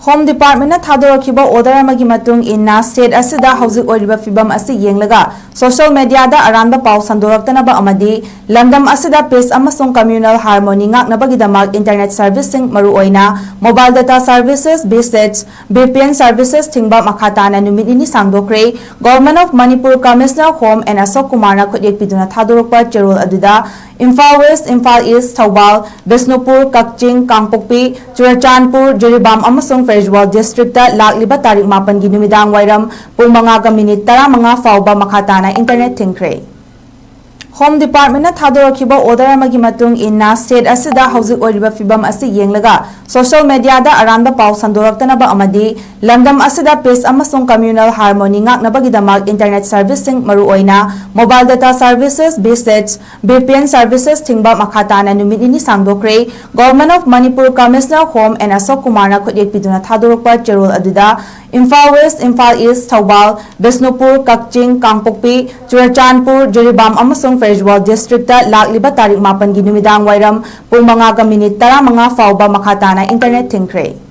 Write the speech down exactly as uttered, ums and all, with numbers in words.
Home ꯗꯤꯄꯥꯔꯠꯃꯦꯟꯅ ꯊꯥꯗꯣꯔꯛꯈꯤꯕ order ꯑꯃꯒꯤ ꯃꯇꯨꯡ ꯏꯟꯅ, ꯁ꯭ꯇꯦꯠ ꯑꯁꯤꯗ ꯍꯧꯖꯤꯛ ꯑꯣꯏꯔꯤꯕ ꯐꯤꯕꯝ ꯑꯁꯤ ꯌꯦꯡꯂꯒ, ꯁꯣꯁꯤꯌꯦꯜ ꯃꯦꯗꯤꯌꯥꯗ ꯑꯔꯥꯟꯕ ꯄꯥꯎ ꯁꯟꯗꯣꯔꯛꯇꯅꯕ ꯑꯃꯗꯤ ꯂꯝꯗꯝ ꯑꯁꯤꯗ ꯄꯤꯁ ꯑꯃꯁꯨꯡ ꯀꯝꯃ꯭ꯌꯨꯅꯦꯜ ꯍꯥꯔꯃꯣꯅꯤ ꯉꯥꯛꯅꯕꯒꯤꯗꯃꯛ ꯏꯟꯇꯔꯅꯦꯠ ꯁꯔꯚꯤꯁꯁꯤꯡ, ꯃꯔꯨꯑꯣꯏꯅ mobile data services, VSATs, V P N services ꯊꯤꯡꯕ ꯃꯈꯥ ꯇꯥꯅ ꯅꯨꯃꯤꯠ ꯅꯤꯅꯤ ꯁꯥꯡꯗꯣꯛꯈ꯭ꯔꯦ꯫ Government of Manipur Commissioner Home N Ashok Kumar ꯅ ꯈꯨꯠꯌꯦꯛ ꯄꯤꯗꯨꯅ ꯊꯥꯗꯣꯔꯛꯄ ꯆꯦꯔꯣꯜ ꯑꯗꯨꯗ, ꯏꯝꯐꯥꯜ ꯋꯦꯁ꯭ꯠ, ꯏꯝꯐꯥꯜ ꯏꯁ꯭ꯠ, ꯊꯧꯕꯥꯜ, ꯕꯤꯁꯅꯨꯄꯨꯔ, ꯀꯛꯆꯤꯡ, ꯀꯥꯡꯄꯣꯛꯄꯤ, ꯆꯨꯔꯆꯥꯟꯄꯨꯔ, ꯖꯤꯔꯤꯕꯥꯝ ꯑꯃꯁꯨꯡ ꯐꯦꯔꯖꯋꯥꯜ ꯗꯤꯁꯇ꯭ꯔꯤꯛꯇ ꯂꯥꯛꯂꯤꯕ ꯇꯥꯔꯤꯛ ꯃꯥꯄꯟꯒꯤ ꯅꯨꯃꯤꯗꯥꯡ ꯋꯥꯏꯔꯝ ꯄꯨꯡ ꯃꯉꯥꯒ ꯃꯤꯅꯤꯠ ꯇꯔꯥꯃꯉꯥ ꯐꯥꯎꯕ ꯃꯈꯥ ꯇꯥꯅ ꯏꯟꯇꯔꯅꯦꯠ ꯊꯤꯡꯈ꯭ꯔꯦ꯫ ꯍꯣꯝ ꯗꯤꯄꯥꯔꯠꯃꯦꯟꯅ ꯊꯥꯗꯣꯔꯛꯈꯤꯕ ꯑꯣꯔꯗꯔ ꯑꯃꯒꯤ ꯃꯇꯨꯡ ꯏꯟꯅ, ꯁ꯭ꯇꯦꯠ ꯑꯁꯤꯗ ꯍꯧꯖꯤꯛ ꯑꯣꯏꯔꯤꯕ ꯐꯤꯕꯝ ꯑꯁꯤ ꯌꯦꯡꯂꯒ, ꯁꯣꯁꯤꯌꯦꯜ ꯃꯦꯗꯤꯌꯥꯗ ꯑꯔꯥꯟꯕ ꯄꯥꯎ ꯁꯟꯗꯣꯔꯛꯇꯅꯕ ꯑꯃꯗꯤ ꯂꯝꯗꯝ ꯑꯁꯤꯗ ꯄꯤꯁ ꯑꯃꯁꯨꯡ ꯀꯝꯃ꯭ꯌꯨꯅꯦꯜ ꯍꯥꯔꯃꯣꯅꯤ ꯉꯥꯛꯅꯕꯒꯤꯗꯃꯛ ꯏꯟꯇꯔꯅꯦꯠ ꯁꯔꯚꯤꯁꯁꯤꯡ, ꯃꯔꯨꯑꯣꯏꯅ mobile data services, VSATs, V P N services ꯊꯤꯡꯕ ꯃꯈꯥ ꯇꯥꯅ ꯅꯨꯃꯤꯠ ꯅꯤꯅꯤ ꯁꯥꯡꯗꯣꯛꯈ꯭ꯔꯦ꯫ Government of Manipur Commissioner Home N Ashok Kumar ꯅ ꯈꯨꯠꯌꯦꯛ ꯄꯤꯗꯨꯅ ꯊꯥꯗꯣꯔꯛꯄ ꯆꯦꯔꯣꯜ ꯑꯗꯨꯗ, ꯏꯝꯐꯥꯜ ꯋꯦꯁ꯭ꯠ, ꯏꯝꯐꯥꯜ ꯏꯁ꯭ꯠ, ꯊꯧꯕꯥꯜ, ꯕꯤꯁꯅꯨꯄꯨꯔ, ꯀꯛꯆꯤꯡ, ꯀꯥꯡꯄꯣꯛꯄꯤ, ꯆꯨꯔꯆꯥꯟꯄꯨꯔ, ꯖꯤꯔꯤꯕꯥꯝ ꯑꯃꯁꯨꯡ ꯐꯦꯔꯖꯋꯥꯜ ꯗꯤꯁꯇ꯭ꯔꯤꯛꯇ ꯂꯥꯛꯂꯤꯕ ꯇꯥꯔꯤꯛ ꯃꯥꯄꯟꯒꯤ ꯅꯨꯃꯤꯗꯥꯡ ꯋꯥꯏꯔꯝ ꯄꯨꯡ ꯃꯉꯥꯒ ꯃꯤꯅꯤꯠ ꯇꯔꯥꯃꯉꯥ ꯐꯥꯎꯕ ꯃꯈꯥ ꯇꯥꯅ ꯏꯟꯇꯔꯅꯦꯠ ꯊꯤꯡꯈ꯭ꯔꯦ꯫